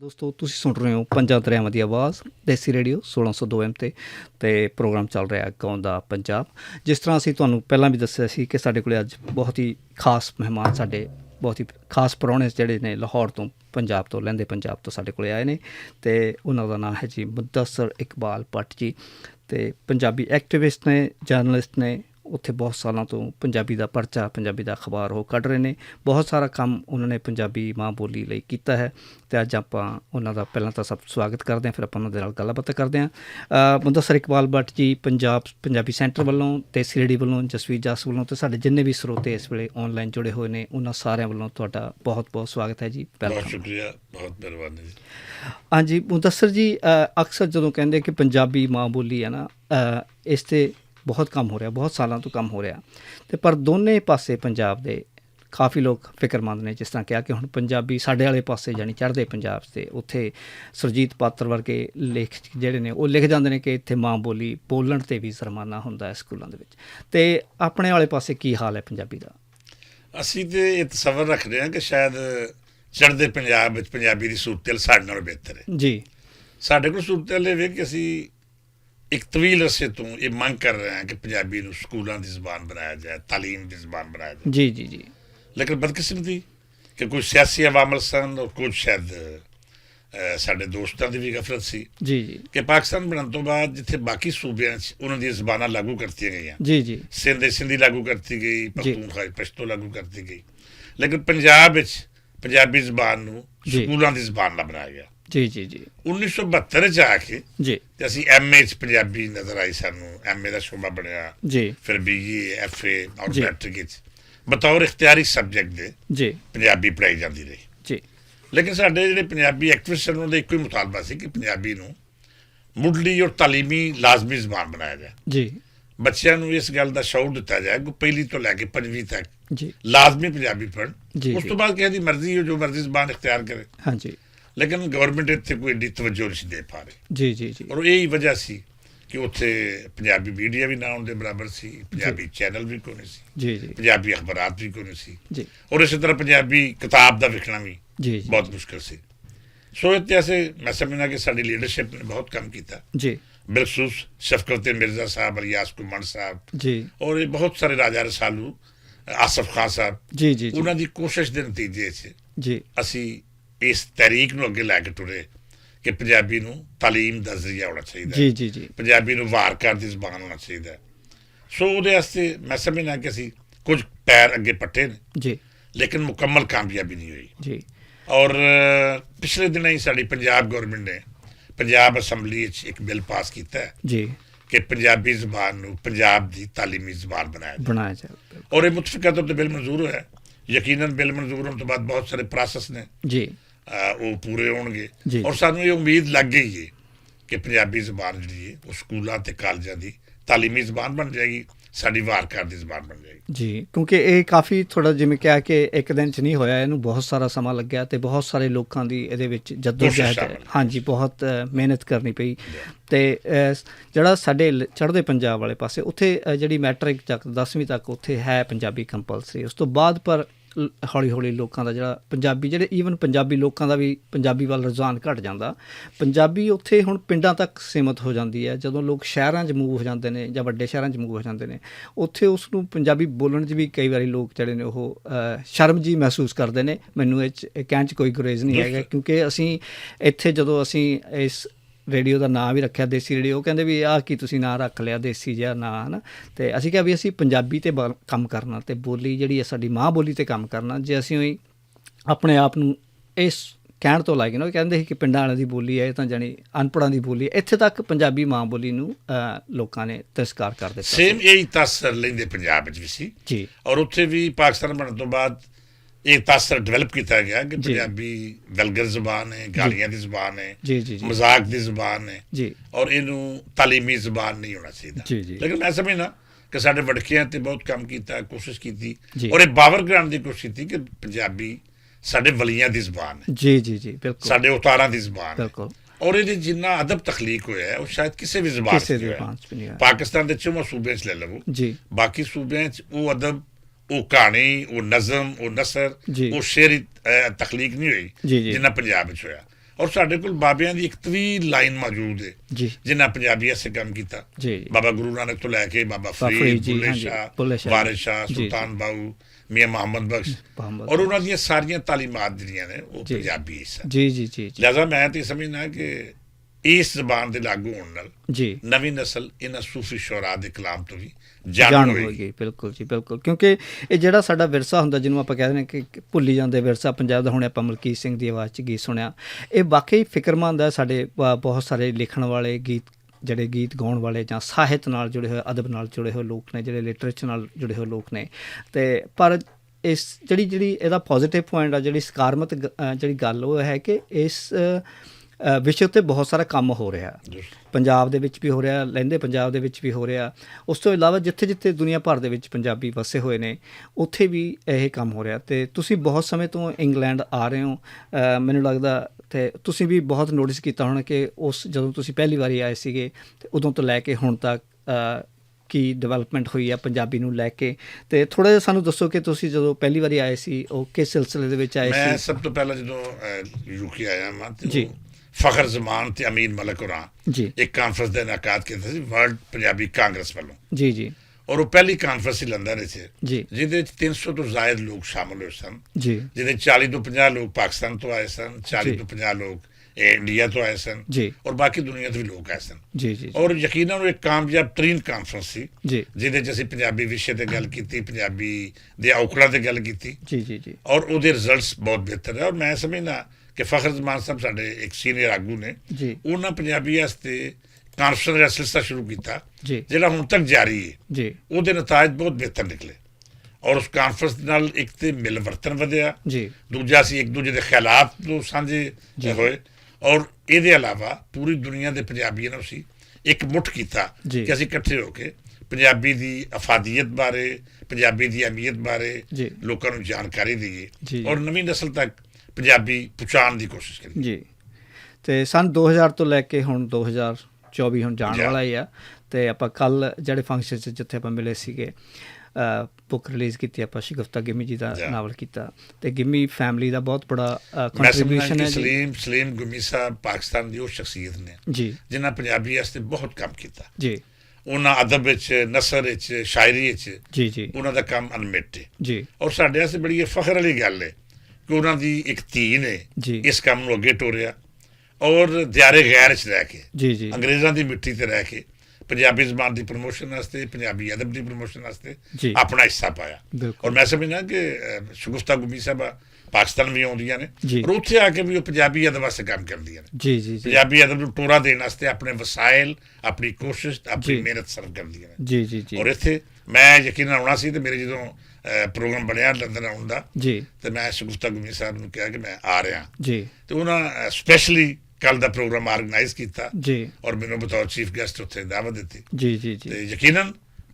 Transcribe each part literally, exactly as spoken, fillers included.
دوستو، تسی سن رہے ہو پنجاب دریاواں دی آواز، دیسی ریڈیو سولہ سو دو ایم تے۔ تے پروگرام چل رہا ہے گاؤں دا پنجاب۔ جس طرح اسی تانوں پہلاں بھی دسیا سی کہ ساڈے کولے اج بہت ہی خاص مہمان، ساڈے بہت ہی خاص پرانے جڑے نے لاہور تو، پنجاب تو، لہندے پنجاب تو ساڈے کولے آئے نے۔ تے انہاں دا نام ہے جی مدثر اقبال بٹ جی۔ تے پنجابی ایکٹیوسٹ نے، جرنلسٹ نے، اتھے بہت سالاں تو پنجابی دا پرچہ، پنجابی دا اخبار وہ کڈ رہے نے۔ بہت سارا کم انہاں نے پنجابی ماں بولی لئی کیتا ہے۔ تے اج آپاں انہاں دا پہلاں تاں سب سواگت کردے ہاں، فیر آپاں انہاں دے نال گلاں باتاں کردے ہاں۔ مدثر اقبال بٹ جی، پنجاب پنجابی سینٹر ولوں تے سریڈی ولوں، جسوی جاس ولوں تے ساڈے جنہیں وی سروتے اس ویلے آن لائن جڑے ہوئے نے، انہاں ساریاں ولوں تہاڈا بہت بہت سواگت ہے جی۔ بہت شکریہ، بہت مہربانی جی۔ ہاں جی مدثر جی، اکثر جدوں کہندے کہ پنجابی ماں بولی ہے نا، اس تے بہت کم ہو رہیا، بہت سالاں توں کم ہو رہیا۔ تے پر دونوں پاسے پنجاب دے کافی لوگ فکرمند نے، جس طرح کہیا کہ ہن پنجابی ساڈے آلے پاسے یعنی چڑھدے پنجاب تے اتھے سرجیت پاتر ورگے لکھ جیہڑے نے او لکھ جاندے نے کہ اتھے ماں بولی بولن تے وی جرمانہ ہوندا ہے سکولاں دے وچ۔ تے اپنے آلے پاسے کی حال ہے پنجابی دا؟ اسی تے ایہہ تصور رکھدے ہاں کہ شاید چڑھدے پنجاب وچ پنجابی دی صورتحال ساڈے نالوں بہتر ہے۔ جی۔ ساڈے کول صورتحال ایہہ وے کہ اسی اک طویل عرصے توں ایہہ منگ کر رہے ہیں کہ پنجابی نوں سکولاں دی زبان بنایا جائے، تعلیم دی زبان بنایا جائے۔ جی جی جی۔ لیکن بدقسمتی کہ کچھ سیاسی عوامل سن اور کچھ شاید ساڈے دوستاں دی وی غفلت سی۔ جی جی۔ کہ پاکستان بنن توں بعد جتھے باقی صوبیاں وچ انہاں دی زباناں لاگو کرتیاں گئیاں، جی جی۔ سندھ سندھی لاگو کرتی گئی، پختونخوا پشتو لاگو کرتی گئی، لیکن پنجاب وچ پنجابی زبان نوں سکولاں دی زبان نہ بنایا گیا۔ جی جی جی۔ انیس سو بہتر وچ آ کے جی۔ تے اسی ایم اے وچ پنجابی نظر آئی سانوں، ایم اے دا شعبہ بنیا، جی۔ فیر بی اے، ایف اے اور جی۔ میٹرک وچ بطور اختیاری سبجیکٹ دے جی۔ پنجابی پڑھائی جاندی رہی۔ جی۔ لیکن ساڈے جڑے پنجابی ایکٹیوسٹ سن، انہاں دا ایک ہی مطالبہ سی کہ پنجابی نوں مڈلی اور تعلیمی لازمی زبان بنایا جائے۔ جی۔ بچیاں نوں اس گل دا شعور دتا جائے کہ پہلی تو لے کے پنجویں تک جی۔ لازمی پنجابی پڑھن۔ جی، اس جی۔ تو بعد کسی دی مرضی ہو، جو مرضی زبان اختیار کرے۔ ہاں جی۔ لیکن گورنمنٹ اتھے کوئی ایڈی توجہ نہیں سی دے پا رہی۔ جی، جی، جی۔ اور یہی وجہ سی کہ اتھے پنجابی میڈیا بھی نہ ہوندے برابر سی، پنجابی چینل بھی کوئی نہیں سی، جی، جی۔ پنجابی اخبارات بھی کوئی نہیں سی۔ جی۔ اور اسی طرح پنجابی کتاب دا وکھنا بھی جی، جی، بہت جی۔ مشکل سی۔ سو اتھے ایسے میں سمجھنا کہ ساڈی لیڈرشپ نے بہت کم کیتا۔ جی۔ بالخصوص شفقت مرزا صاحب، الیاس کمن صاحب جی۔ اور یہ بہت سارے راجہ رسالو، آصف خان صاحب، جی، جی، جی۔ انہاں دی کوشش دے نتیجے چ جی۔ اسی اس تحریک نوں اگے لے کے ٹرے کہ پنجابی نوں تعلیم دا ذریعہ ہونا چاہیدا ہے۔ جی، جی، جی۔ پنجابی نوں وار کر دی زبان ہونا چاہیدا ہے۔ سو اودے واسطے میں سمجھنا کہ اسی کچھ پیر اگے پٹے نے، جی۔ لیکن مکمل کامیابی نہیں ہوئی۔ جی۔ اور پچھلے دن ہی ساڈی پنجاب گورنمنٹ نے پنجاب اسمبلی وچ ایک بل پاس کیتا ہے جی۔ کہ پنجابی زبان نوں پنجاب دی تعلیمی زبان بنایا جائے۔ بنایا جائے، بالکل۔ اور یہ متفقہ طور تے بل منظور ہویا ہے۔ یقیناً بل منظور ہونے تو بعد بہت سارے پروسیس نے جی۔ آ، وہ پورے ہون گے۔ جی، اور جی۔ سانوں یہ امید لگ گئی ہے کہ پنجابی زبان جڑی ہے، وہ سکولاں تے کالجاں دی تعلیمی زبان بن جائے گی، ساڈی وار کار دی زبان بن جائے گی۔ جی، کیونکہ یہ کافی تھوڑا جی میں کہا کہ ایک دن چ نہیں ہویا، اینوں بہت سارا سماں لگیا تے بہت سارے لوکاں دی ایہدے وچ جدوجہد ہے۔ ہاں جی، بہت محنت کرنی پئی۔ تے جڑا ساڈے چڑھدے پنجاب والے پاسے اتھے جڑی میٹرک تک دسویں تک اتھے ہے پنجابی کمپلسری، اس تو بعد پر ہولی ہولی لوکاں دا جڑا پنجابی جڑے ایون پنجابی لوکاں دا وی پنجابی وال رجحان گھٹ جاندا۔ پنجابی اتھے ہن پنڈاں تک سیمت ہو جاندی ہے۔ جدوں لوک شہراں چ موو ہو جاندے نے یا وڈے شہراں چ موو ہو جاندے نے، اتھے اس نوں پنجابی بولن چ وی کئی واری لوک جڑے نے او شرم جی محسوس کردے نے۔ مینوں اچ کہن چ کوئی گریز نہیں ہے، کیونکہ اسی اتھے جدوں اسی اس ریڈیو دا ناں وی رکھیا دیسی ریڈیو، او کہندے وی آ کی تسی ناں رکھ لیا دیسی جیا ناں، ہے نا؟ تے اسی کہیا وی اسی پنجابی تے کم کرنا تے بولی جڑی ساڈی ماں بولی تے کم کرنا۔ جے اسی اپنے آپ نوں اس کہن توں لائے گئے نا، کہندے ہی کہ پنڈاں والے دی بولی ہے تاں جانی انپڑھاں دی بولی ہے، اتھے تک پنجابی ماں بولی نوں لوکاں نے تسکار کر دتا۔ سیم ایہی تاثر لیندے پنجاب وچ وی سی۔ جی۔ اور اتھے وی پاکستان بنن توں بعد ایہہ تاثر ڈیولپ کیتا گیا کہ پنجابی ولگر زبان ہے، گالیاں دی زبان ہے، مذاق دی زبان ہے، اور اینوں تعلیمی زبان نہیں ہونا چاہیدا۔ لیکن میں سمجھنا کہ ساڈے وڈکیاں تے بہت کم کیتا، کوشش کیتی، اور ایہہ باور گران دی کوشش کیتی کہ پنجابی ساڈے ولیاں دی زبان ہے، جی جی جی، بالکل۔ ساڈے اوتاراں دی زبان ہے۔ اور ایہدے جنہاں ادب تخلیق ہویا ہے، او شاید کسے وی زبان چ نہیں ہویا۔ پاکستان دے چوہاں صوبیاں چ لے لو، جی۔ باقی صوبیاں چ او ادب، او کہانی، او نظم، او نثر، او شعری تخلیق نہیں ہوئی جنہاں پنجاب وچ ہویا۔ اور ساڈے کول بابیاں دی اکتویں لائن موجود ہے، جنہاں پنجابی ایسے کم کیتا۔ بابا گرو نانک تو لے کے بابا فرید، بلے شاہ، وارث شاہ، سلطان باؤ، میاں محمد بخش، اور انہاں دیاں ساریاں تعلیمات جڑیاں نے، وہ پنجابی سن۔ جی جی جی جی۔ لہذا میں تے سمجھنا کہ اس زبان دے لاگو ہون نال نویں نسل انہاں صوفی شعراء دے کلام تو بھی جان ہوئے گی۔ بالکل جی، بالکل، کیونکہ اے جڑا ساڈا ورثہ ہوندا، جنوں آپاں کہندے نے کہ بھلی جاندے ورثہ پنجاب دا، ہن آپاں ملکیت سنگھ دی آواز چ گیت سنیا۔ اے واقعی فکرمند ہے ساڈے، آ، بہت سارے لکھن والے گیت، جڑے گیت گاؤن والے جاں ساہت نال جڑے ہوئے، ادب نال جڑے ہوئے لوک نے، جڑے لٹریچر نال جڑے ہوئے لوک نے۔ تے پر اس جڑی جڑی ایہدا پازیٹیو پوائنٹ آ، جڑی سکارمت گ- آ، جڑی گل او ہے کہ اس آ، وشے تے بہت سارا کم ہو رہیا، پنجاب دے وچ بھی ہو رہیا، لہندے پنجاب دے وچ بھی ہو رہیا۔ اس توں علاوہ جتھے جتھے دنیا بھر دے وچ پنجابی وسے ہوئے نے، اتھے بھی ایہہ کم ہو رہیا۔ تے تسی بہت سمے توں انگلینڈ آ رہے ہو، مینوں لگدا تے تسی بھی بہت نوٹس کیتا ہونا کہ اس جدوں تسی پہلی واری آئے سیگے تے ادوں توں لے کے ہن تک کی ڈیولپمنٹ ہوئی ہے پنجابی نوں لے کے؟ تے تھوڑا جیہا سانوں دسو کہ تسی جدوں پہلی واری آئے سی، او کس سلسلے دے وچ آئے سی؟ میں سب توں پہلا جدوں یوکے آیا ماں تے فخر زمان تے امین ملک ہوراں اک کانفرنس دا انعقاد کیتا سی، ورلڈ پنجابی کانگریس والوں۔ جی جی۔ اور وہ پہلی کانفرنس ہی لندن وچ، جس دے وچ تین سو توں زائد لوگ شامل ہوئے سن، جس دے چالی توں پنجاہ لوگ پاکستان توں آئے سن، چالی توں پنجاہ لوگ انڈیا توں آئے سن، اور باقی دنیا توں وی لوگ آئے سن۔ اور یقینا ایک کامیاب ترین کانفرنس سی، جس دے وچ اسی پنجابی وشے تے گل کیتی، پنجابی دے اوکڑاں تے گل کیتی۔ اور اودے رزلٹس بہت بہتر ہے۔ اور میں سمجھنا کہ فخر زمان صاحب ساڈے ایک سینئر آگو نے، انہاں پنجابی واسطے کانفرنس دا سلسلہ شروع کیتا، جڑا ہن تک جاری ہے۔ اودے نتائج بہت بہتر نکلے۔ اور اس کانفرنس نال ایک تے مل ورتن ودیا، دوجا سی ایک دوجے دے خیالات نوں سانجھے ہوئے۔ اور ایہدے علاوہ پوری دنیا دے پنجابیاں نوں سی ایک مٹھ کیتا کہ اسی اکٹھے ہو کے پنجابی دی افادیت بارے، پنجابی دی اہمیت بارے لوکاں نوں جانکاری دئیے اور نویں نسل تک پنجابی پہنچان دی کوشش کریے۔ جی۔ تے سن دو ہزار توں لے کے ہن دو ہزار چوبی ہن جان والا ہی آ۔ تے آپاں کل جڑے فنکشن چ جتھے آپاں ملے سیگے، بک ریلیز کیتی آپاں شگفتہ گمی جی دا ناول کیتا۔ تے گمی فیملی دا بہت بڑا کنٹریبیوشن ہے جی۔ سلیم سلیم گمی صاحب پاکستان دی او شخصیت نے جنہاں پنجابی واسطے بہت کم کیتا۔ جی۔ انہاں ادب وچ، نثر وچ، شاعری وچ انہاں دا کم انمٹ ہے۔ اور ساڈے واسطے بڑی یہ فخر والی گل ہے کہ انہاں دی ایک دھی نے اس کم نوں اگے ٹوریا اور دیارے غیر وچ رہ کے، انگریزاں دی مٹی تے رہ کے، پنجابی زبان دی پروموشن واسطے، پنجابی ادب دی پروموشن واسطے اپنا حصہ پایا۔ اور میں سمجھنا کہ شگفتہ گمی صاحبہ پاکستان وی آؤندیاں نے اور اتھے آ کے وی او پنجابی ادب واسطے کم کردیاں نے۔ پنجابی ادب نوں ٹورا دین واسطے اپنے وسائل، اپنی کوشش، اپنی محنت صرف کردیاں نے۔ اور اتھے میں یقینا آنا سی تے میرے جدوں پروگرام بنیا لندن آؤن دا، تے میں شگفتہ گمی صاحب نوں کہا کہ میں آ رہا۔ تے انہاں سپیشلی کل دا پروگرام آرگنائز کیتا اور مینوں بطور چیف گیسٹ اتھے دعوت دتی۔ تے یقینا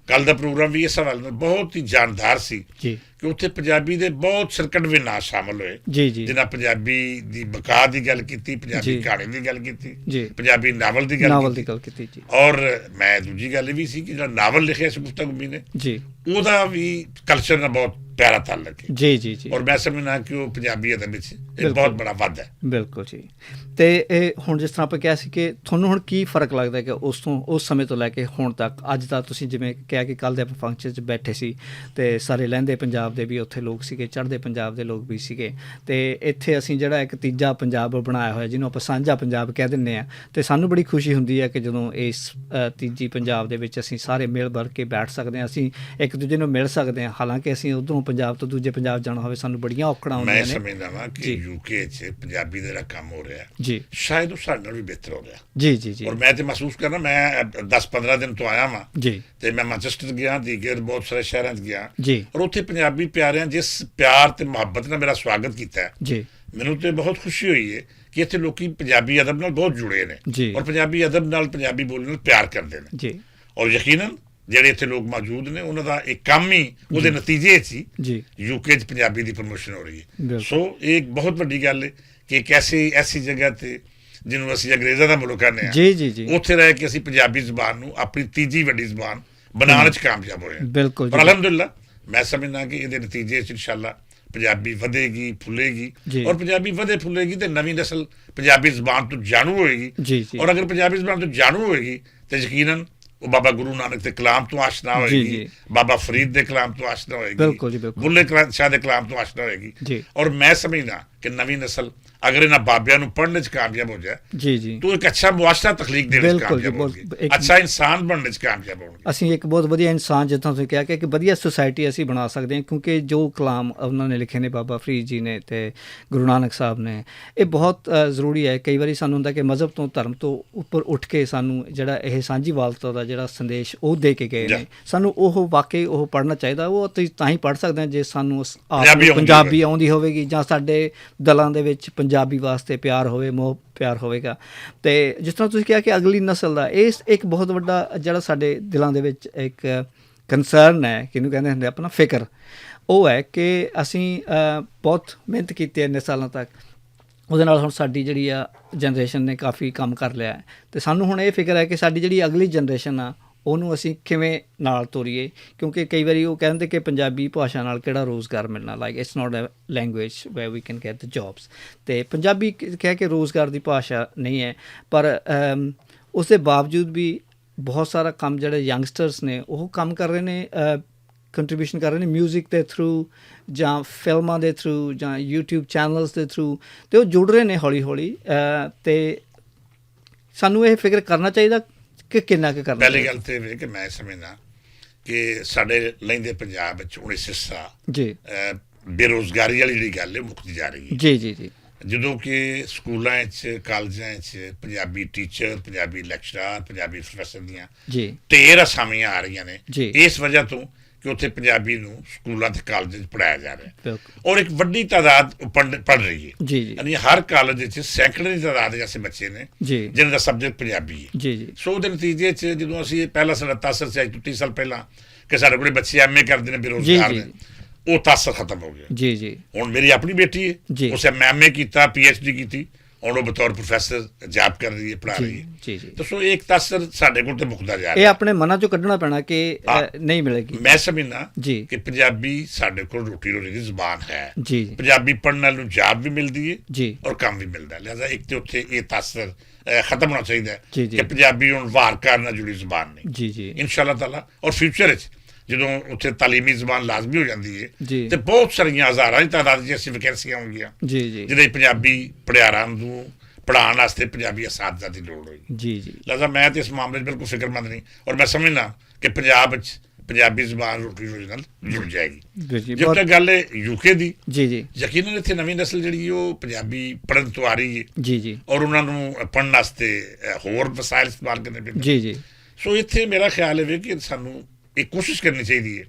کل دا پروگرام وی اس حوالے نال بہت ہی جاندار سی کہ اتھے پنجابی دے بہت سرکٹ وی ناں شامل ہوئے، جنہاں پنجابی دی بقا دی گل کیتی، پنجابی کہانی دی گل کیتی، پنجابی ناول دی گل کیتی۔ اور میں دوجی گل یہ وی سی کہ جڑا ناول لکھیا سی گفتگو نے، اوہدا وی کلچر نال بہت پیارا تعلق ہے۔ اور میں سمجھنا کہ وہ پنجابی ادب وچ ایک بہت بڑا ود ہے۔ بالکل جی۔ تے اے ہن جس طرح اپاں کہیا سی کہ تھانوں ہن کی فرق لگدا ہے کہ اس توں، اس سمے توں لے کے ہن تک، اج دا تسیں جویں کہیا کہ کل دے اپاں فنکشن چ بیٹھے سی تے سارے لہندے پنجاب دے وی اتھے لوگ سیگے، چڑھدے پنجاب دے لوگ وی سیگے، تے اتھے اسیں جڑا اک تیجا پنجاب بنایا ہویا، جنوں اپاں سانجھا پنجاب کہہ دینے آں، تے سانوں بڑی خوشی ہوندی ہے کہ جدوں اس تیجی پنجاب دے وچ اسیں سارے مل بھر کے بیٹھ سکدے آں، اسیں اک دوجے نوں مل سکدے آں۔ حالانکہ اسیں ادھروں پنجاب توں دوجے پنجاب جانا ہووے، سانوں بڑیاں اوکڑاں ہوندیاں نے۔ میں سمجھنا وا کہ یوکے چ پنجابی دا جڑا کم ہو رہیا، شاید وہ ساڈے نال وی بہتر ہو رہیا۔ جی جی جی۔ اور میں تے محسوس کرنا، میں دس پندرہ دن تو آیا واں، تے میں مانچسٹر گیا، دیگر بہت سارے شہراں چ گیا، اور اتھے پنجابی پیاریاں جس پیار تے محبت نال میرا سواگت کیتا ہے، مینوں تے بہت خوشی ہوئی ہے کہ اتھے لوکی پنجابی ادب نال بہت جڑے نے، اور پنجابی ادب نال، پنجابی بولی نال پیار کردے نے۔ اور یقیناً جڑے اتھے لوگ موجود نے، انہاں دا ایک کم ہی، اودے نتیجے چ ہی یوکے چ پنجابی دی پروموشن ہو رہی ہے۔ سو ایک بہت وڈی گل ہے کہ ایک ایسی، ایسی جگہ تے جنوں اسی انگریزاں دا ملک آنے ہیں، اتھے رہ کے اسی پنجابی زبان نوں اپنی تیجی وڈی زبان بنانے چ کامیاب ہوئے ہیں۔ بالکل جی۔ اور الحمدللہ میں سمجھنا کہ اودے نتیجے چ انشاءاللہ پنجابی ودھے گی، پھلے گی۔ اور پنجابی ودھے پھلے گی تے نوی نسل پنجابی زبان توں جانو ہوئے گی۔ اور اگر پنجابی زبان توں جانو ہوئے گی تے یقینا او بابا گرو نانک دے کلام توں آشنا ہوئے گی، بابا فرید دے کلام توں آشنا ہوئے گی، بلے شاہ دے کلام توں آشنا ہوئے گی۔ اور میں سمجھنا کہ نوی نسل اگر انہاں بابیاں نوں پڑھنے چ کامیاب ہو جائے، تو ایک اچھا معاشرہ تخلیق دینے چ کامیاب ہو جائے، اچھا انسان بننے چ کامیاب ہو جائے۔ اسی ایک بہت ودیا انسان، جتنا تسیں کہا کہ ایک ودیا سوسائٹی اسی بنا سکدے ہیں، کیونکہ جو کلام انہاں نے لکھے نے بابا فرید جی نے تے گرو نانک صاحب نے، یہ بہت ضروری ہے۔ کئی واری سانوں ہوندا کہ مذہب تو دھرم تو اوپر اٹھ کے سانوں جڑا یہ سانجھی والتا دا جڑا سندیش او دے کے گئے نے، سانوں اوہ واقعی اوہ پڑھنا چاہیدا۔ وہ تاں ہی پڑھ سکدے ہیں جے سانوں پنجابی آؤندی ہوئے گی، جاں ساڈے دلاں دے وچ پنجابی واسطے پیار ہوئے، موہ پیار ہوئے گا۔ تے جس طرح تسیں کہا کہ اگلی نسل دا ایک بہت وڈا جڑا ساڈے دلاں دے وچ ایک کنسرن ہے، کینوں کہندے ہوندے اپنا فکر، او ہے کہ اسی بہت محنت کیتی ہے انیس سالاں تک، اوہدے نال ہن ساڈی جڑی آ جنریشن نے کافی کم کر لیا ہے۔ تے سانوں ہن ایہہ فکر ہے کہ ساڈی جڑی اگلی جنریشن آ، اوہنوں اسی کیویں نال توریے؟ کیونکہ کئی واری او کہندے کہ پنجابی پاشا نال کیہڑا روزگار ملنا، like it's not a language where we can get the jobs. تے پنجابی کہہ کے روزگار دی پاشا نہیں ہے، پر اس دے باوجود وی بہت سارا کم جیہڑے ینگسٹرز نے او کم کر رہے نے، کنٹریبیوشن کر رہے نے میوزک دے تھرو، جاں فلماں دے تھرو، جاں یوٹیوب چینلز دے تھرو، تے او جڑ رہے نے ہولی ہولی۔ تے سانوں ایہہ فکر کرنا چاہیدا کہ کنا کہ کرنا چاہیدا؟ پہلی گل تے ایہہ کہ میں سمجھنا کہ ساڈے لہندے پنجاب وچ انیس حصہ بے روزگاری والی جیہڑی گل ہے مکدی جا رہی ہے۔ جدوں کہ سکولاں وچ، کالجاں وچ پنجابی ٹیچر، پنجابی لیکچرار، پنجابی پروفیسر دیاں ڈھیر آسامیاں آ رہیاں نے، اس وجہ توں کہ اتھے پنجابی نوں سکولاں تے کالجاں وچ پڑھایا جا رہا ہے۔ اور ایک وڈی تعداد پڑھ رہی ہے۔ یعنی ہر کالج وچ سینکڑے دی تعداد ایسے بچے نے جنہاں دا سبجیکٹ پنجابی ہے۔ سو دے نتیجے وچ جدوں اسی پہلا ساڈا تاثر سی اج توں تیس سال پہلاں کہ ساڈے کول بچے ایم اے کردے نے، بے روزگار نے، او تاثر ختم ہو گیا۔ ہن میری اپنی بیٹی ہے، اس ایم اے کیتا، پی ایچ ڈی کیتی، ہن او بطور پروفیسر جاب کر رہی ہے، پڑھا رہی ہے۔ تو سو ایک تاثر ساڈے کول تے مکدا جا رہا ہے۔ اپنے منا چوں کڈنا پینا کہ نہیں ملے گی۔ میں سمجھنا کہ پنجابی ساڈے کول روٹی روزی دی زبان ہے۔ پنجابی پڑھن والے نوں جاب وی ملدی ہے اور کم وی ملدا ہے، لہذا ایک تے اتھے یہ تاثر ختم ہونا چاہیدا ہے کہ پنجابی ہن وار کار نال جڑی زبان نہیں۔ انشاءاللہ تعالیٰ اور فیوچر وچ جدوں اتھے تعلیمی زبان لازمی ہو جاندی ہے تے بہت ساریاں ہزاراں دی تعداد وچ ایسی ویکینسیاں ہونگیاں جدے پنجابی پڑھیاراں نوں پڑھان واسطے پنجابی اساتذہ دی لوڑ ہوئی۔ لہذا میں تے اس معاملے وچ بالکل فکر مند نہیں، اور میں سمجھنا کہ پنجاب وچ پنجابی زبان روٹی روٹی نال جڑ جائے گی۔ جب تک گل ہے یو کے دی، یقیناً اتھے نوی نسل جڑی ہے وہ پنجابی پڑھن تو آ رہی ہے اور انہاں نوں پڑھن واسطے ہور وسائل استعمال کرنے پے۔ سو اتھے میرا خیال ہے کہ سانوں ایک کوشش کرنی چاہیے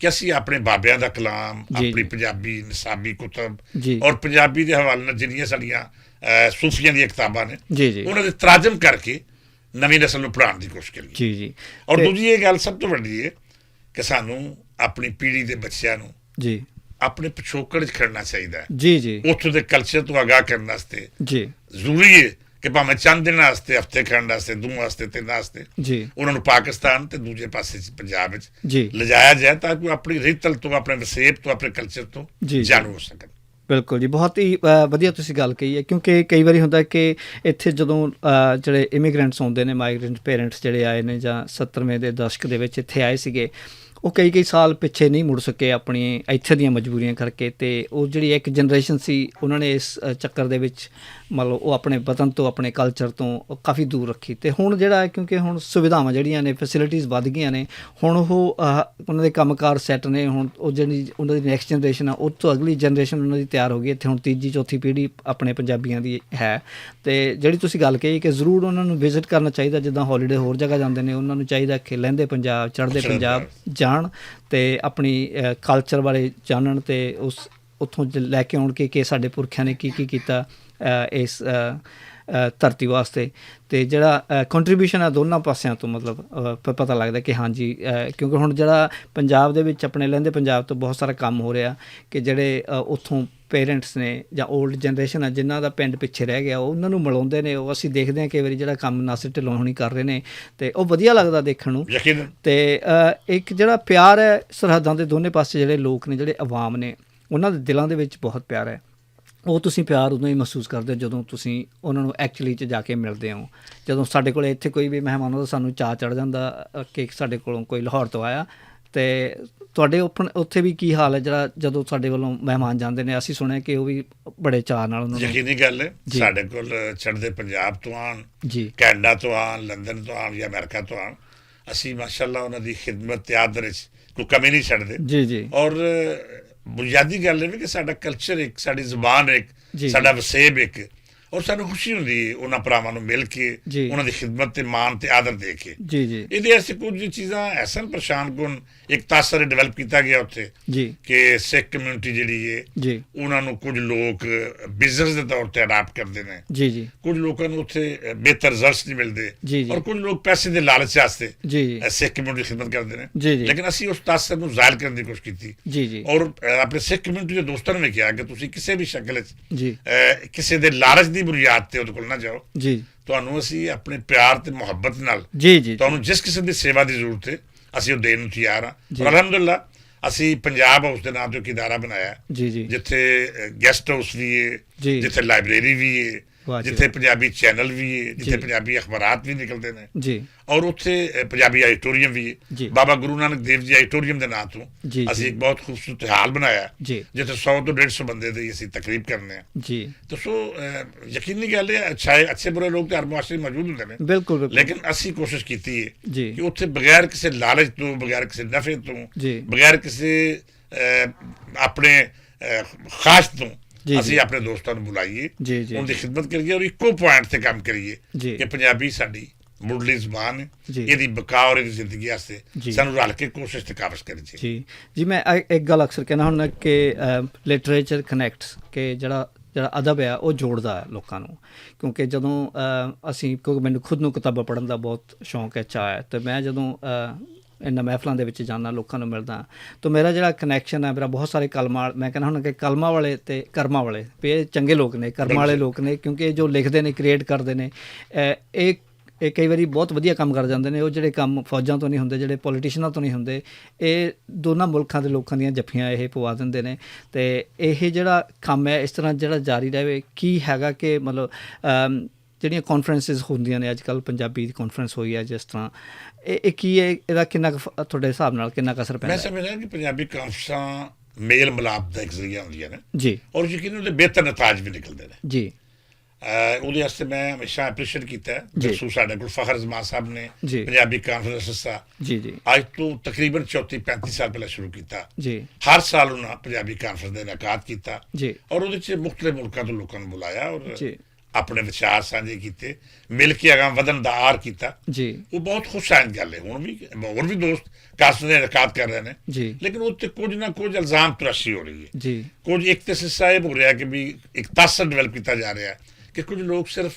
کہ اسی اپنے بابیاں دا کلام، اپنی پنجابی نصابی کتب اور پنجابی دے حوالے نال جنیاں ساڈیاں صوفیاں دیاں کتاباں نے، انہاں دے تراجم کر کے نوی نسل نوں پڑھان دی کوشش کریے۔ اور دوجی یہ گل سب تو وڈی ہے کہ سانوں اپنی پیڑھی دے بچیاں نوں اپنے پچھوکڑ وچ کھڑنا چاہیدا ہے۔ اتھوں دے کلچر توں آگاہ کرن واسطے ضروری ہے کہ بھاویں چند دن واسطے، ہفتے کھنڈ واسطے، دو واسطے، تین واسطے انہاں نوں پاکستان تے دوجے پاسے چ پنجاب وچ لجایا جائے تاکہ وہ اپنی ریتل توں، اپنے وسیب توں، اپنے کلچر توں جانو ہو سکن۔ بالکل جی، بہت ہی ودیا تسی گل کہی ہے، کیونکہ کئی واری ہوندا ہے کہ اتھے جدوں جڑے امیگرنٹس ہوندے نے، مائیگرنٹ پیرنٹس جڑے آئے نے جاں سترویں دے دشک دے وچ اتھے آئے سیگے، وہ کئی کئی سال پچھے نہیں مڑ سکے اپنی اتھے دیاں مجبوریاں کر کے۔ تے وہ جڑی ایک جنریشن سی، انہوں نے اس چکر دے وچ مطلب وہ اپنے وطن تو، اپنے کلچر تو کافی دور رکھی۔ تے ہن جڑا ہے، کیونکہ ہن سویدھاواں جڑیاں نے، فیسلٹیز ودھ گئیاں نے، ہن وہ انہاں دے کم کار سیٹ نے، ہن وہ جڑی انہاں دی نیکسٹ جنریشن ہے، اس تو اگلی جنریشن انہاں دی تیار ہو گئی ہے۔ تے ہن تیجی چوتھی پیڑھی اپنے پنجابیاں دی ہے۔ تے جڑی تسی گل کہی کہ ضرور انہاں نوں وزٹ کرنا چاہیدا، جداں ہالیڈے ہور جگہ جاندے نے، انہاں نوں چاہیدا کہ لہندے پنجاب، چڑھدے پنجاب جان تے اپنی کلچر بارے جانن تے اس اتھوں لے کے آن کے کہ ساڈے پرکھیاں نے کی کی کیتا اس دھرتی واسطے۔ تے جڑا کنٹریبیوشن ہے دونوں پاسیاں تو، مطلب پتہ لگدا کہ ہاں جی، کیونکہ ہن جڑا پنجاب دے وچ اپنے لہندے پنجاب تو بہت سارا کم ہو رہیا کہ جڑے اتھوں پیرنٹس نے یا اولڈ جنریشن ہے جنہاں دا پنڈ پچھے رہ گیا، انہاں نوں ملاوندے نے، او اسی دیکھدے ہیں کئی واری جڑا کم ناصر ڈھلون ہونی کر رہے نے، تے او ودیا لگدا دیکھن نوں۔ تے ایک جڑا پیار ہے سرحداں دے دونے پاسے جڑے لوک نے، جڑے عوام نے، انہاں دے دلاں دے وچ بہت پیار ہے۔ او تسی پیار ادوں ہی محسوس کردے ہو جدوں تسی انہاں نوں ایکچولی چ جا کے ملدے ہو۔ جدوں ساڈے کول اتھے کوئی وی مہمان ہوندا سانوں چا چڑھ جاندا کہ ساڈے کولوں کوئی لاہور توں آیا۔ تے تہاڈے اتھے وی کی حال ہے جدوں ساڈے ولوں مہمان جاندے نے؟ اسی سنیا کہ او وی بڑے چا نال انہاں نوں یقینی گل ہے۔ ساڈے کول چڑھدے پنجاب توں آن، کینیڈا توں آن، لندن توں آن یا امریکہ توں آن، اسی ماشاءاللہ انہاں دی خدمت تے آدر وچ کوئی کمی نہیں چھڈدے۔ اور بنیادی گل اے وی کہ ساڈا کلچر ایک، ساڈی زبان ایک، ساڈا وسیب ایک، اور سانوں خوشی ہوندی ہے انہاں پراواں نوں مل کے، انہاں دی خدمت تے مان تے آدر دے کے۔ ایہدے ایسے کچھ چیزاں ایسا پریشان کن ایک تاثر ڈیولپ کیتا گیا اتھے کہ سکھ کمیونٹی جڑی ہے، انہاں نوں کچھ لوگ بزنس دے طور تے اڈاپٹ کردے نے، کچھ لوکاں نوں اتھے بہتر رزلٹس نہیں ملدے، اور کچھ لوگ پیسے دے لالچ واسطے سکھ کمیونٹی خدمت کردے نے۔ لیکن اسی اس تاثر نوں ظاہر کرن دی کوشش کیتی۔ اور اپنے سکھ کمیونٹی دے دوستاں نوں وی کہیا کہ تسی کسے وی شکل وچ کسے دے لالچ دی بنیاد تے اودے کول نہ جاؤ۔ تہانوں اسی اپنے پیار تے محبت نال تہانوں جس قسم دی سیوا دی ضرورت ہے، اسی او دین نوں تیار ہاں۔ اور الحمدللہ اسی پنجاب ہاؤس دے ناں تے ایک ادارہ بنایا، جتھے گیسٹ ہاؤس وی ہے، جتھے لائبریری وی ہے، جتھے پنجابی چینل وی ہے، جتھے پنجابی اخبارات وی نکلدے نے، اور اتھے پنجابی آڈیٹوریم وی ہے۔ بابا گرو نانک دیو جی آڈیٹوریم دے ناں توں اسی ایک بہت خوبصورت ہال بنایا، جتھے سو توں ڈیڑھ سو بندے دی اسی تقریب کرنے ہیں۔ تو سو یقینی گل ہے، اچھے برے لوگ تے ہر معاشرے موجود ہوندے نے، لیکن اسی کوشش کیتی ہے کہ اتھے بغیر کسے لالچ توں، بغیر کسے نفے توں، بغیر کسے اپنے خواہش توں اسی اپنے دوستاں نوں بلائیے، ان دی خدمت کریے اور اکو پوائنٹ تے کام کریے کہ پنجابی ساڈی مڈلی زبان ہے، ایہدی بقا اور ایہدی زندگی واسطے سانوں رل کے کوشش تے کاوش کرنی چاہیے۔ جی، میں ایک گل اکثر کہنا ہوندا کہ لٹریچر کنیکٹس، کہ جڑا ادب ہے او جوڑدا ہے لوکاں نوں۔ کیونکہ جدوں اسی، کیونکہ مینوں خود نوں کتاباں پڑھن دا بہت شوق ہے، چاہ ہے، تے میں جدوں انہاں محفلاں دے وچ جانا، لوکاں نوں ملدا، تو میرا جڑا کنیکشن ہے، میرا بہت سارے کلمہ، میں کہنا ہوندا کہ کلمہ والے تے کرمہ والے، پے چنگے لوک نے، کرمہ والے لوک نے، کیونکہ جو لکھدے نے، کریئیٹ کردے نے، اے کئی واری بہت ودھیا کم کر جاندے نے۔ او جڑے کم فوجاں توں نہیں ہوندے، جڑے پولیٹیشناں توں نہیں ہوندے، اے دوناں ملکاں دے لوکاں دیاں جفیاں اے پوا دیندے نے۔ تے اے جڑا کم ہے، اس طرح جڑا جاری رہے، کی ہے گا کہ مطلب جڑیاں کانفرنسز ہوندیاں نے، اج کل پنجابی دی کانفرنس ہوئی ہے جس طرح، اے کی ہے، ایہدا کنا تہاڈے حساب نال کنا اثر پیندا ہے؟ میں سمجھنا کہ پنجابی کانفرنساں میل ملاپ دا ایک ذریعہ ہوندیاں نے، اور یقیناً اودے بہتر نتائج وی نکلدے نے۔ جی۔ اودے واسطے میں ہمیشہ اپریشیٹ کیتا ہے۔ جی۔ سو ساڈے کول فخر زمان صاحب نے پنجابی کانفرنس دا، جی جی، اج تو تقریباً چوتی پینتی سال پہلے شروع کیتا۔ جی۔ ہر سال انہاں پنجابی کانفرنس دا انعقاد کیتا، جی، اور اودے چ مختلف ملکاں توں لوکاں نوں بلایا اور جی، اپنے وچار سانجھے کیتے، مل کے اگاں ودھن دا آر کیتا۔ جی۔ وہ بہت خوش آئند گل ہے، ہن وی، ہور وی دوست کانفرنس دا انعقاد کر رہے نے، جی، لیکن اتھے کچھ نہ کچھ الزام تراشی ہو رہی ہے۔ جی۔ کچھ ایک تے صاحب ہو رہا ہے کہ بھی ایک تاثر ڈیولپ کیتا جا رہا ہے کہ کچھ لوگ صرف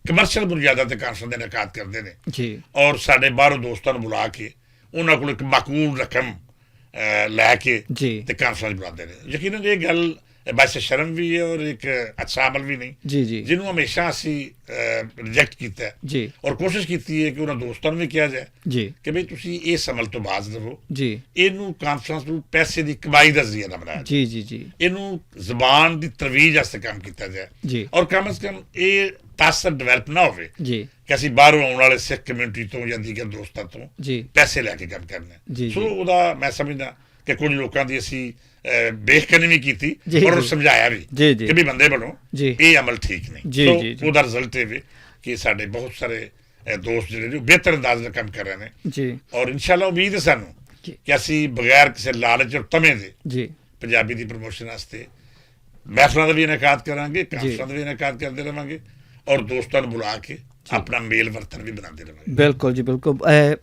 کمرشل بنیاداں تے کانفرنس دے انعقاد کردے نے، جی، اور ساڈے باہروں دوستاں نوں بلا کے انہاں کول ایک معقول رقم لے کے تے کانفرنس بناندے نے۔ یقیناً یہ گل باعث شرم بھی ہے اور ایک اچھا عمل بھی نہیں، جی جی، جنہوں ہمیشہ اسی ریجیکٹ کیتا ہے، جی، اور کوشش کیتی ہے کہ انہاں دوستاں نوں بھی کہا جائے، جی، کہ بھئی تسی اس عمل تو باز رہو، جی، اینوں کانفرنس نوں پیسے دی کمائی دا ذریعہ نہ بنایا جائے، جی جی، اینوں زبان دی ترویج واسطے کام کیتا جائے، جی، اور کم از کم یہ تاثر ڈیولپ نہ ہوئے، جی، کہ اسی باہروں آنے والے سکھ کمیونٹی توں یا دیگر دوستاں توں، جی، پیسے لے کے کام کرنے۔ جی سو جی، اوہدا میں سمجھنا کہ کچھ لوکاں دی اسی بے کنی بھی کیتی، جی، اور جی، سمجھایا بھی، جی جی، کہ بھی بندے بنو، جی، یہ عمل ٹھیک نہیں۔ جی سو جی جی، اوہدا رزلٹ یہ وے کہ ساڈے بہت سارے دوست جڑے نے بہتر انداز نال کم کر رہے نے، جی، اور انشاءاللہ امید ہے سانوں، جی، کہ اسی بغیر کسی لالچ اور تمے دے، جی، پنجابی دی پروموشن واسطے محفلاں دا بھی انعقاد کراں گے، جی، کانفرنس دا بھی انعقاد کردے رہواں گے، اور دوستاں نوں بلا کے اپنا میل ورتن بھی بناندے رہواں گے۔ بالکل جی، بالکل۔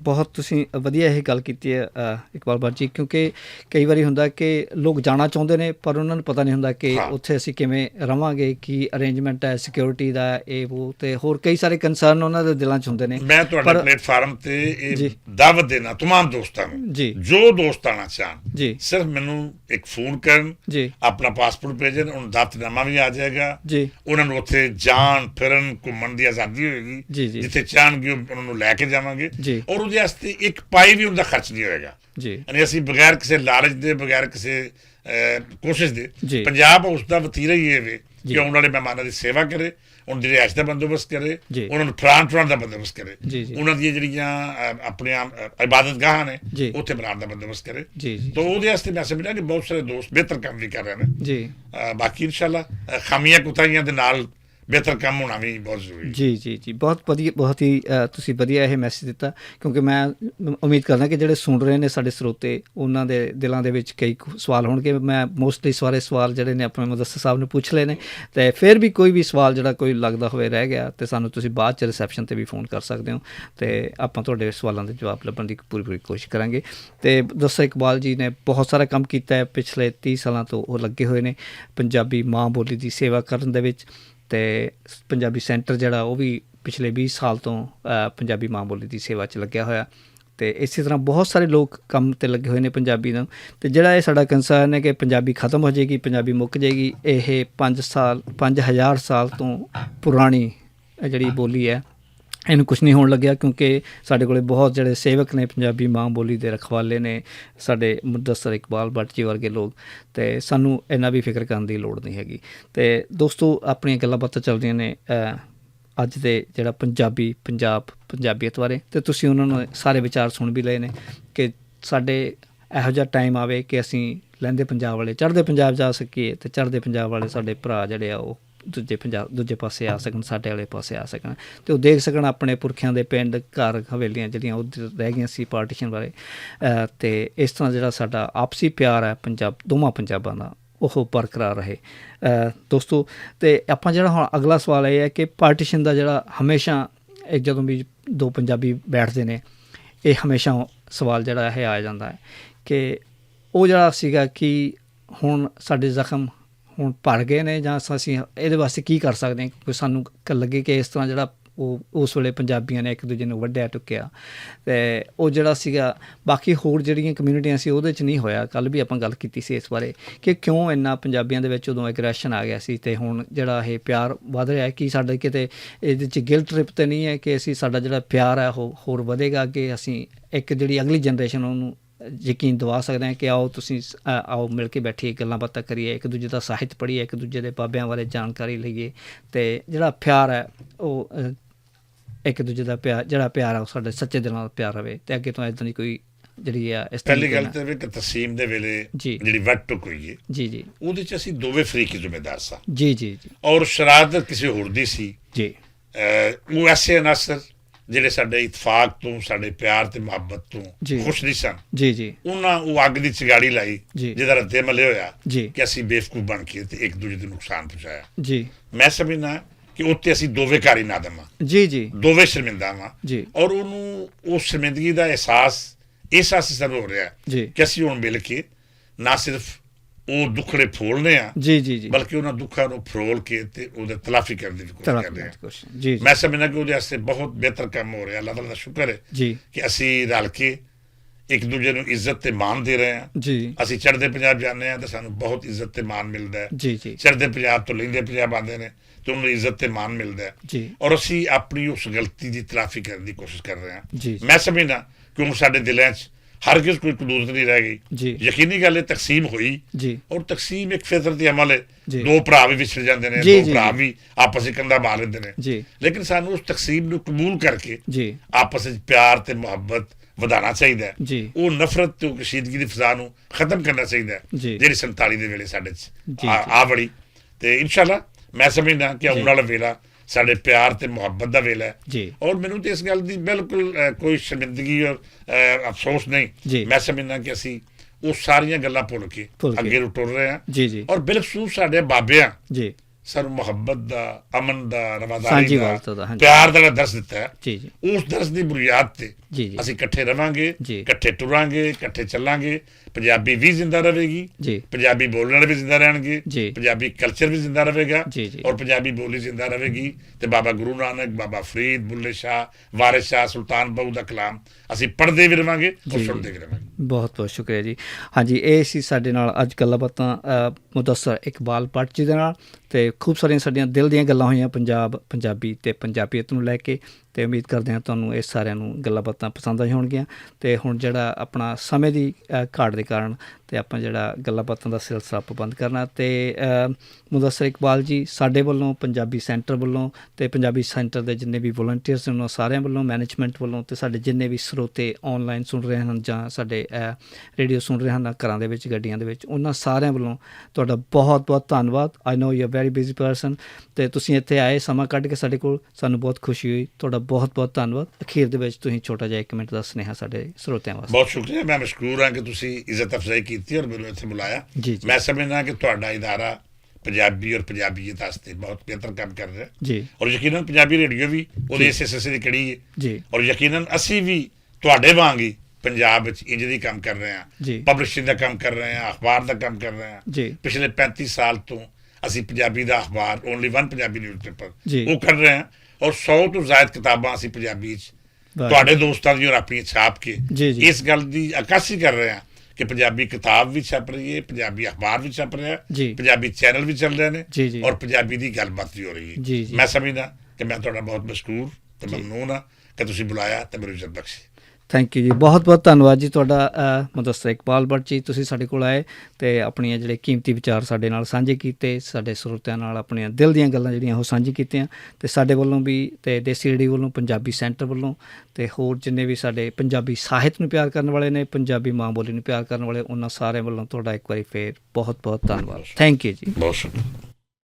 بہت تسی ودھیا یہ گل کیتی ہے اقبال بٹ جی، کیونکہ کئی واری ہوندا کہ لوگ جانا چاہندے نے پر انہاں نوں پتہ نہیں ہوندا کہ اتھے اسی کیویں رہواں گے، کی ارینجمنٹ ہے، سیکیورٹی دا، اے وہ تے ہور کئی سارے کنسرن انہاں دے دلاں چ ہوندے نے۔ میں تہاڈے پلیٹ فارم تے اے دعوت دینا تمام دوستاں نوں، جی، جو دوست آنا چاہن، جی، صرف مینوں ایک فون کرن، جی، اپنا پاسپورٹ بھیجن، انہاں دا دعوت نامہ بھی آ جائے گا، جی، انہاں نوں اتھے جان پھرن گھومن دی آزادی ہوئے گی، جی جی، جتھے چاہن گے انہاں نوں لے کے جاواں گے، جی، اور اودے واسطے ایک پائی بھی انہاں دا خرچ نہیں ہوئے گا۔ جی، یعنی اسی بغیر کسے لالچ دے، بغیر کسے کوشش دے۔ پنجاب اس دا وتیرا ہی یہ وے کہ آن والے مہماناں دی سیوا کرے، ان دی رہائش دا بندوبست کرے، انہاں نوں پھران ٹران دا بندوبست کرے، انہاں دی جڑیاں اپنی عبادت گاہاں نے، اتھے بنان دا بندوبست کرے۔ تو اودے واسطے میں سمجھنا کہ بہت سارے دوست بہتر کام بھی کر رہے ہیں۔ باقی انشاءاللہ خامیاں کوتاہیاں دے نال بہتر کم ہونا بھی بہت ضروری ہے۔ جی جی جی، بہت ودی بہت ہی تسی ودیا یہ میسج دتا۔ کیونکہ میں امید کرنا کہ جڑے سن رہے نے ساڈے سروتے، انہاں دے دلاں دے وچ کئی سوال ہون گے۔ میں موسٹلی سارے سوال جڑے نے اپنے مدرسے صاحب نے پوچھ لے نے۔ تے فیر بھی کوئی بھی سوال جڑا کوئی لگدا ہوئے رہ گیا تے سانوں تسی بعد چ ریسپشن تے بھی فون کر سکدے ہو۔ تے اپاں تہاڈے سوالاں دے جواب لبھن دی پوری پوری کوشش کراں گے۔ تے دوست اقبال جی نے بہت سارا کم کیتا ہے پچھلے تیس سالاں توں او لگے ہوئے نے پنجابی ماں بولی دی سیوا کرن دے وچ۔ تے پنجابی سینٹر جڑا او وی پچھلے بیس سال توں پنجابی ماں بولی دی سیوا چ لگیا ہویا۔ تے اسی طرح بہت سارے لوگ کم تے لگے ہوئے نے پنجابی نوں۔ تے جڑا اے ساڈا کنسرن ہے کہ پنجابی ختم ہو جائے گی، پنجابی مک جائے گی، اے پنج سال پنج ہزار سال توں پرانی جڑی بولی ہے، اینوں کچھ نہیں ہون لگیا کیونکہ ساڈے کولے بہت جڑے سیوک نے پنجابی ماں بولی دے رکھوالے نے، ساڈے مدثر اقبال بٹ جی ورگے لوگ۔ تے سانوں اینا بھی فکر کرن دی لوڑ نہیں ہے گی۔ تے دوستو، اپنی گلاں باتاں چل رہیاں نے اج دے جڑا پنجابی پنجاب پنجابیت بارے، تے تسی انہاں نے سارے وچار سن بھی لئے نے کہ ساڈے ایہو جا ٹائم آوے کہ اسی لہندے پنجاب والے چڑھدے پنجاب جا سکیے تے چڑھدے پنجاب والے ساڈے بھرا جڑے آ او دوجے پاسے آ سکن، ساڈے والے پاسے آ سکن، تے او دیکھ سکن اپنے پرکھیاں دے پنڈ، گھر، حویلیاں جڑیاں ادھر رہ گئیاں سی پارٹیشن والے۔ تے اس طرح جڑا ساڈا آپسی پیار ہے پنجاب دوواں پنجاباں دا، او برقرار رہے۔ دوستو، تے اپاں جڑا ہن اگلا سوال اے ہے کہ پارٹیشن دا جڑا ہمیشہ جدوں بھی دو پنجابی بیٹھدے نے، اے ہمیشہ سوال جڑا ہے آ جاندا ہے کہ او جڑا سیگا کہ ہن ساڈے زخم ہن پڑ گئے نے جاں اسی ایہدے واسطے کی کر سکدے ہیں کیونکہ سانوں لگے کہ اس طرح جڑا اس ویلے پنجابیاں نے اک دوجے نوں وڈیا ٹکیا۔ تے او جڑا سیگا باقی ہور جڑیاں کمیونٹیاں سی اوہدے چ نہیں ہویا۔ کل بھی اپاں گل کیتی سی اس بارے کہ کیوں انہاں پنجابیاں دے وچ ادوں ایگریشن آ گیا سی تے ہن جڑا اے پیار ودھ رہیا ہے کہ ساڈے کیتے ایہدے چ گلٹ ٹرپ تے نہیں ہے کہ اسی ساڈا جڑا پیار ہے ہور ودھے گا کہ اسی اک جڑی اگلی جنریشن اونوں یقین دوا سکدے ہیں کہ آؤ تسی آؤ مل کے بیٹھیے، گلاں باتاں کریے، اک دوجے دا ساہت پڑھیے، اک دوجے دے بابیاں بارے جانکاری لئیے۔ تے جڑا پیار ہے او اک دوجے دا پیار جڑا پیار ہے او ساڈے سچے دلاں دا پیار ہوے تے اگے توں ایداں دی کوئی جڑی ہے اس طرح پہلی گل تے وی کہ تقسیم دے ویلے جڑی وٹ ٹک ہوئی ہے، جی جی، اودے چ اسی دوویں فریق ہی ذمہ دار ساں۔ جی جی جی۔ اور شرارت کسی ہور دی سی۔ جی۔ او ایسے عناصر جڑے ساڈے اتفاق توں ساڈے پیار تے محبت توں خوش نہیں سن، جی جی، انہاں او اگ دی چگاڑی لائی، جی، جس دا رد عمل یہ ہویا، جی، کہ اسی بیوقوف بن کے تے ایک دوجے دے نقصان پہنچایا۔ جی۔ میں سمجھنا کہ اتنے اسی دووے کاری نادم ہاں، جی جی، دووے شرمندہ ہاں، جی، اور انہوں اس شرمندگی دا احساس اس اسی سر ہو رہا ہے، جی، کہ اسی ہن مل کے نہ صرف او دکھڑے پھولنے آ، جی جی جی، بلکہ انہاں دکھاں نوں پھرول کے تے او دے تلافی کرن دی کوشش کر رہے ہیں۔ جی جی۔ میں سمجھنا کہ او دے واسطے بہت بہتر کام ہو رہا ہے۔ اللہ تعالیٰ دا شکر ہے، جی، کہ اسی رل کے ایک دوجے نوں عزت تے مان دے رہے ہیں۔ جی۔ اسی چڑھدے پنجاب جانے ہیں تے سانوں بہت عزت تے مان ملدا ہے۔ جی جی۔ چڑھدے پنجاب تو لیندے پنجاب آندے نے تے انہاں نوں عزت تے مان ملدا ہے۔ جی۔ اور اسی اپنی اس غلطی دی تلافی کرن دی کوشش کر رہے ہیں۔ جی۔ میں سمجھنا کہ ہن ساڈے دلاں 'چ ہرگز کوئی کدورت نہیں رہ گئی۔ جی۔ یقینی گل ہے، تقسیم ہوئی، جی، اور تقسیم ایک فطرتی عمل ہے۔ جی۔ دو بھرا بھی وچھڑ جاندے نے، جی، دو جی، بھرا جی۔ بھی آپس وچ کندھا مار لیندے نے۔ جی۔ لیکن سانوں اس تقسیم نوں قبول کر کے، جی، آپس وچ پیار تے محبت ودھانا چاہیدا ہے۔ جی۔ او نفرت تے او کشیدگی دی فضا نوں ختم کرنا چاہیدا ہے، جی، جیڑی سنتالی دے ویلے ساڈے 'چ، جی، آ، جی، آ وڑی۔ تے انشاءاللہ میں سمجھنا کہ، جی، آؤن والا ویلا ساڈے پیار تے محبت دا ویلا ہے۔ جی۔ اور مینوں تے اس گل دی بالکل، اے، کوئی شرمندگی اور، اے، افسوس نہیں۔ جی۔ میں سمجھنا کہ اسی او ساریاں گلاں بھل کے، بھل کے، اگے نوں ٹر رہے ہیں۔ جی جی۔ اور بالخصوص ساڈے بابیاں، جی، سانوں محبت دا، امن دا، رواداری دا، ہاں جی، پیار دا جڑا درس دتا ہے، جی جی، اس درس دی بنیاد تے، جی جی، اسی اکٹھے رہواں گے، جی، اکٹھے ٹراں گے، اکٹھے چلاں گے۔ پنجابی بھی زندہ رہے گی، جی، پنجابی بولن والے بھی زندہ رہن گے، جی، پنجابی کلچر بھی زندہ رہے گا، جی جی، اور پنجابی بولی زندہ رہے گی۔ تے بابا گرو نانک، بابا فرید، بلے شاہ، وارث شاہ، سلطان بہو دا کلام اسی پڑھدے بھی رہواں گے اور، جی، سنتے بھی رہواں گے۔ بہت بہت شکریہ جی۔ ہاں جی، اے سی ساڈے نال اج گلاں باتاں، آ، مدثر اقبال بٹ جی دے نال تے خوب ساریاں ساڈیاں دل دیاں گلاں ہوئیاں پنجاب، پنجابی تے پنجابیت نوں لے کے۔ تے امید کردے ہاں تانوں اے ساریاں نوں گلاں باتاں پسند آئی ہونگیاں۔ تے ہن جڑا اپنا سمے دی، آ، گھاٹ دے کارن تے اپنا جیہڑا گلاں باتاں دا سلسلہ اپنا بند کرنا۔ تے مدثر اقبال جی، ساڈے ولوں، پنجابی سینٹر ولوں، تے پنجابی سینٹر دے جنہیں وی والنٹیئرز نے انہاں ساریاں ولوں، مینجمنٹ ولوں، تے ساڈے جنہیں وی سروتے آن لائن سن رہے ہن جاں ساڈے ریڈیو سن رہے ہن گھراں دے وچ، گڈیاں دے وچ، انہاں ساریاں ولوں تہاڈا بہت بہت دھنواد۔ آئی نو you are very busy person, تے تسیں اتھے آئے سماں کڈ کے ساڈے کول، سانوں بہت خوشی ہوئی۔ تہاڈا بہت بہت دھنواد۔ اخیر دے وچ تسیں چھوٹا جیہا اک منٹ دا سنیہا ساڈے سروتیاں واسطے۔ بہت شکریہ، میں مشکور ہاں کہ تسیں عزت افزائی کیتی اور مینوں اتھے بلایا۔ جی جی۔ میں سمجھنا کہ تہاڈا ادارہ پنجابی اور پنجابیت واسطے بہت بہتر کام کر رہا ہے۔ جی اور یقیناً پنجابی ریڈیو بھی وہ جی۔ ایس ایس ایس دی کڑی ہے۔ جی اور یقیناً اسی بھی تہاڈے وانگ ہی پنجاب وچ انج دی کام کر رہے ہیں، جی۔ پبلشنگ دا کام کر رہے ہیں، اخبار دا کام کر رہے ہیں۔ جی۔ پچھلے پینتی سال تو اسی پنجابی دا اخبار only one Punjabi newspaper جی۔ وہ کر رہے ہیں، اور سو تو زائد کتاباں اسی پنجابی وچ واہ۔ تہاڈے دوستاں دی اور اپنی چھاپ کے جی جی۔ اس گل دی عکاسی کر رہے ہیں کہ پنجابی کتاب بھی چھپ رہی ہے، پنجابی اخبار بھی چھپ رہا ہے، جی۔ پنجابی چینل بھی چل رہے ہیں جی جی۔ اور پنجابی دی گل بات بھی ہو رہی ہے۔ جی جی۔ میں سمجھنا کہ میں تہاڈا بہت مشکور تے جی۔ ممنون ہاں کہ تسی بلایا تے میری عزت بخشی۔ تھینک یو جی، بہت بہت دھنواد جی تہاڈا۔ مدثر اقبال بٹ جی، تسی ساڈے کول آئے تے اپنی جڑے قیمتی وچار ساڈے نال سانجھے کیتے، ساڈے سروتیاں نال اپنی دل دیاں گلاں جڑیاں او سانجھی کیتیاں۔ تے ساڈے ولوں بھی تے دیسی ریڈیو ولوں، پنجابی سینٹر ولوں، تے ہور جنہیں بھی ساڈے پنجابی ساہت نوں پیار کرن والے نے، پنجابی ماں بولی نوں پیار کرن والے، انہاں سارے ولوں تہاڈا اک واری فیر بہت بہت دھنواد۔ تھینک یو جی۔ بہت شکریہ۔